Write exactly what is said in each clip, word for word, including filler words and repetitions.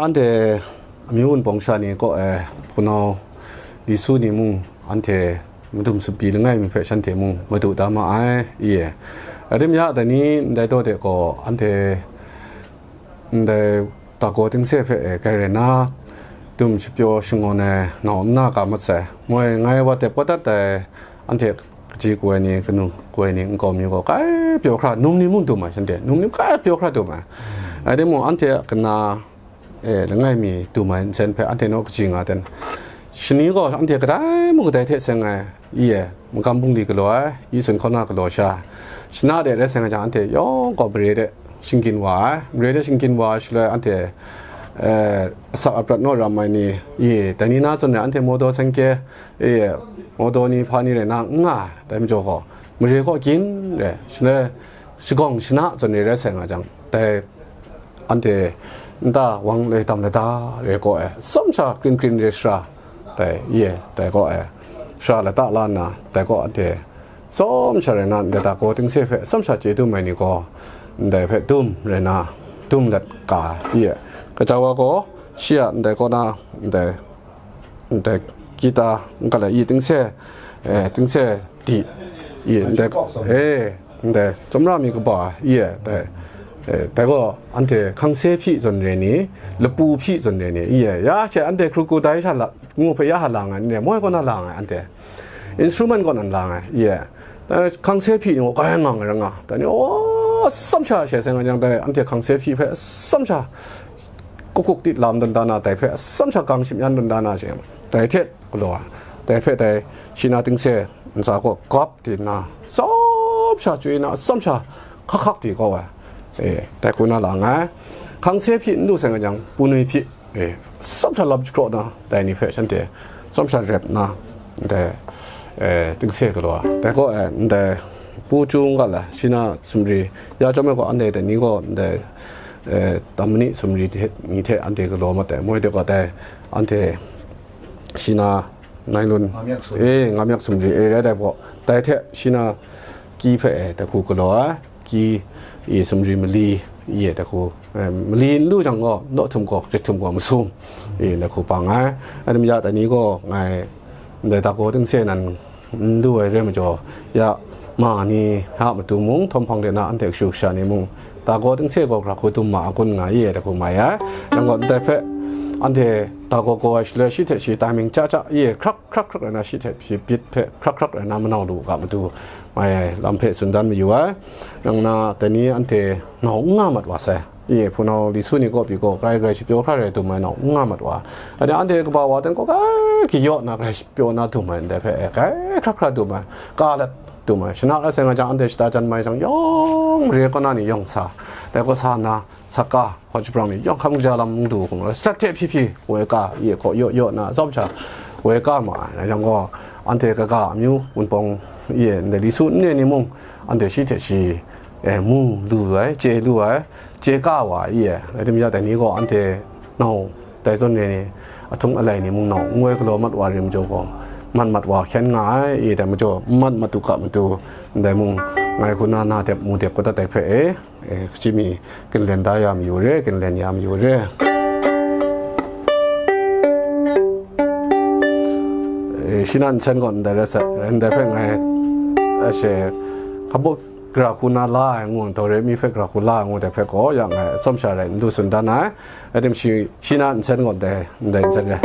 Anhte amyu wunpawng sha ni kaw e, hpunau li su ni mung, anhte madum sumpi langai mi hpe shanhte mung madu da ma ai, i e. Rim ya, dai ni ndai daw de gaw, anhte ndai dago tingse hpe e kai rai na, dum shapyaw shangun ai nau nna ka mat sai. Moi ngai wa tep kau dat ai, anhte kaji ku ai ni, kanu ku ai ni, nkau mi gaw kai pyaw hkra, num ni mung dum ai, shanhte num ni kai pyaw hkra dum ai. Rai timung, anhte a kana, e, langai mi dum ai nsen hpe anhte naw kaji nga ten. Shani gaw anhte kadai mung kadai hte seng ai, i e, magam bungli galaw ai, i sun hkauna galaw sha, shana de rai seng ai jang, anhte yawng gaw mare de shinggyim wa ai, mare de shinggyim wa ai shaloi, anhte, e, asak aprat naw ram ai ni, i, dai ni na zawn re, anhte mawdaw sengke, i, mawdaw ni hpa ni rai na n nga ai, dai majaw gaw, mare kaw gyin re, shaloi shagawng shana zawn re rai seng ai jang, dai anhte nta wang lai tam lada re kaw e, tsawm sha krin krin re shara, dai, i e, dai kaw e, shara lata la nna, dai kaw anhte tsawm sha rai na, ndai dago tingse hpe tsawm sha chye dum ai ni gaw, ndai hpe dum rai na, dum dat ka ai, i e. Kaja wa gaw, shi a ndai kaw na, ndai, ndai kita, n ga lai, i tingse, e, tingse di, i, ndai, e, ndai, tsawmra mi kaba, i e, dai, e, dai gaw, anhte hkangse hpyi zawn re ni, lapu hpyi zawn re ni, i e, ya hte anhte hkruku dai sha la, ngu hpe ya ha lang ai, n re, moi kaw na lang ai, anhte instrument kaw nan lang ai, i e, dai hkangse hpyi ni gaw, kai ngang ai rai nga, dai ni, o, tsawm sha she seng ai jang, dai anhte hkangse hpyi hpe tsawm sha, kukuk tit lam dan dan na, dai hpe tsawm sha gang shim yan dan dan na she, dai hte galaw ai, dai hpe dai shi na tingse ntsa kaw gap di nna, tsawm sha chyu na, tsawm sha hkak hkak di kau ai, e, dai hku na lang ai. Hkangse hpyi n lu seng ai jang, punwi hpyi, e, tsawm sha lam jahkraw na, dai ni hpe shanhte tsawm sha rep na, ndai, e, tingse galaw ai. Dai kaw e, ndai pu chyu n ga la, shi na sumri, ya chyawm ai gaw, anhte dai ni gaw, ndai, e, Tamani sumri hte, ni hte anhte galaw mat ai, moi de gaw dai, anhte shi na nailun, Ngamyak sumri. E, Ngamyak sumri, e, rai dai gaw, dai hte shi na ki hpe, e, dai hku galaw ai, ki, i, sumri mali, i, e, dai hku, e, mali n lu jang gaw, naw htum gaw, jet htum gaw masum, i, dai hku pang ai. Rai tim ya, dai ni gaw ngai, ndai dago tingse nan, n lu ai re majaw, ya, ma ni a matu mung, htawmhpang de na anhte kashu kasha ni mung, dago tingse gaw hkra hku dum ma a kun nga i, dai hku mai ai. Rai gaw, ndai hpe anhte dago gaw ai shaloi, shi hte shi timing cha cha i, hkrak hkrak hkrak rai na, shi hte shi beat hpe hkrak hkrak rai na, manau lu ga matu mai ai lam hpe tsun dan mayu ai. Rai nna, dai ni anhte nau n nga mat wa sai. I, hpunau li su ni kaw pyi gaw, grai grai shapyaw hkra rai dum ai nau n nga mat wa. Anhte, anhte kaba wa ten gaw, grai kayaw na, grai shapyaw na dum ai, ndai hpe, e, grai hkra hkra dum ai, ka let dum ai. Shana rai seng ai jang, anhte shata jan mai jang, yawng mare kaw na ni yawng sa, dai kaw sa nna, sa ka, hkaw jahprang ni yawng hkam kaja lam n du hkung, sat hte hpyi hpyi, woi ka, i, hkaw yaw yaw na, tsawm sha, woi ka ma ai. Rai jang gaw, anhte kaga amyu wunpawng, i, ndai li su nne ni mung, anhte shi hte shi, e, mu lu ai, chye lu ai, chye ka wa ai, i, e, rai tim ya, dai ni gaw anhte nau, dai zawn re ni, ahtung alai ni mung nau, n woi galaw mat wa rim jaw gaw, mat mat wa hkyen nga ai, i, dai majaw, n mat mat u ga matu, ndai mung, ngai hku na na dep mu dep kau dat ai hpe, e, e, kaji mi, ginlen da ya mayu re, ginlen ya mayu re. E, shi na nsen gaw ndai rai sa, ndai hpe ngai, a she, hpa buk, gara hku na la ai ngu, do re mi hpe gara hku la ai ngu, dai hpe gaw ya ngai atsawm sha rai n lu tsun dan ai. Rai tim shi, shi na nsen gaw ndai, ndai nsen rai.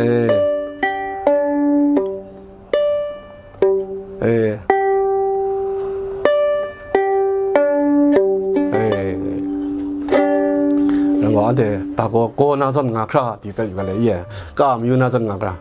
E. E. E. Rai gaw, anhte dago gaw na zawn nga hkra di dat yu ga le, i, e. Ka mayu na zawn nga hkra.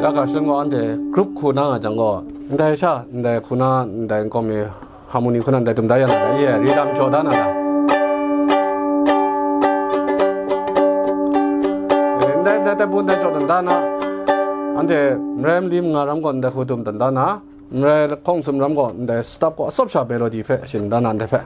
Percussion gaw anhte group hku na nga jang gaw, ndai sha, ndai hku na, ndai nkau mi harmony hku na ndai dum da ya na ga, ye, rhythm jaw da na ga. Eh, ndai, ndai, ndai bun ndai jaw dan da na, anhte marai mali manga ram gaw ndai hku dum dan da na, marai hkawng sum ram gaw ndai stop gaw asawp sha melody hpe shin da na ndai hpe.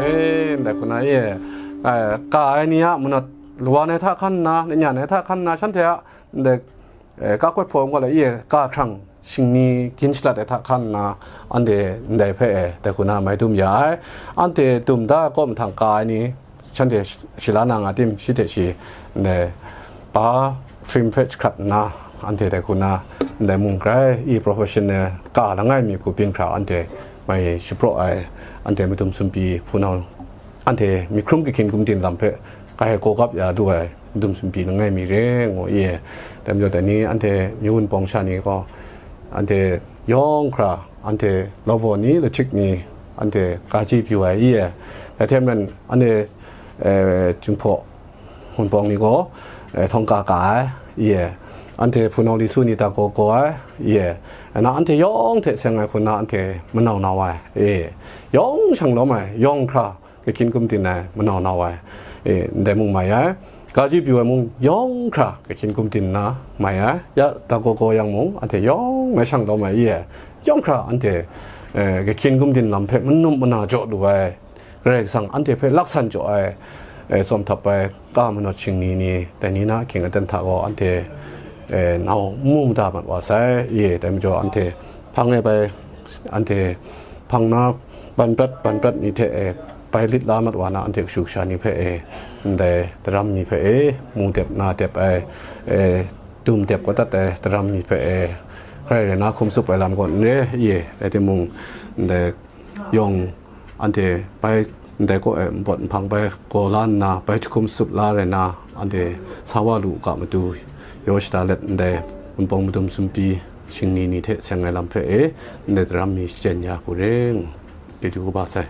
Eh, ndai hku na e, eh, ka ai ni a manawt lawan ai hta hkan nna, lanyan ai hta hkan nna, shanhte a ndai, eh, ka kawt hpaw gaw la e, ka hkrang shingni gin shalat ai hta hkan nna, anhte ndai hpe, eh, dai hku na mai dum ya ai. Anhte dum da ai kaw mahtang ka ai ni, shanhte sh-, shila na nga tim, shi hte shi, ndai pa film hpe jahkrat nna, anhte dai hku na, ndai mung grai i professional ka langai mi hku byin hkra anhte mai shapraw ai, anhte madum sumpi hpunau, anhte myi hkrum kahkyin gumdin lam hpe grai gawgap ya lu ai madum sumpi langai mi re ngu i e. Dai majaw dai ni anhte myi wunpawng sha ni gaw, anhte yawng hkra, anhte lawbaw ni, lahchik ni, anhte kaji pyu ai i e. Dai hte maren anhte, eh, Jinghpaw wunpawng ni gaw, eh, htawng ka ka ai i e. Anhte hpunau li su ni ta gaw gaw ai i e. Ana anhte yawng hte seng ai hku na anhte manau nau ai i e. Yawng shang lawm ai, yawng hkra, kahkyin gumdin ai, manau nau ai, e, ndai mung mai ai. Kaji pyu ai mung yawng hkra kahkyin gumdin na mai ai. Ya, da gaw gaw yang mung, anhte yawng mai shang lawm ai i e. Yawng hkra anhte, e, kahkyin gumdin lam hpe manum mana jaw lu ai, Karai Kasang anhte hpe laksan jaw ai, e, tsawm htap ai, ka manawt shingni ni, dai ni na ahkying aten hta gaw anhte, e, nau n mu mada mat wa sai, i e, dai majaw anhte hpang e bai, anhte hpang na ban prat, ban prat ni hte e, bai lit la mat wa na anhte kashu kasha ni hpe e, ndai daram mi hpe e, mu dep na dep ai, e, dum dep kau dat ai daram mi hpe e, hkrai rai na hkum tsup ai lam gaw n re, i e, rai timung, ndai yawng anhte bai ndai kaw e npawt nhpang bai gaw la nna, bai jahkum tsup la rai na, anhte sa wa lu u ga matu, yaw shada let ndai wunpawng madum sumpi shingni ni hte seng ai lam hpe e, ndai daram mi shachyen ya hku re ngu, chyeju kaba sai.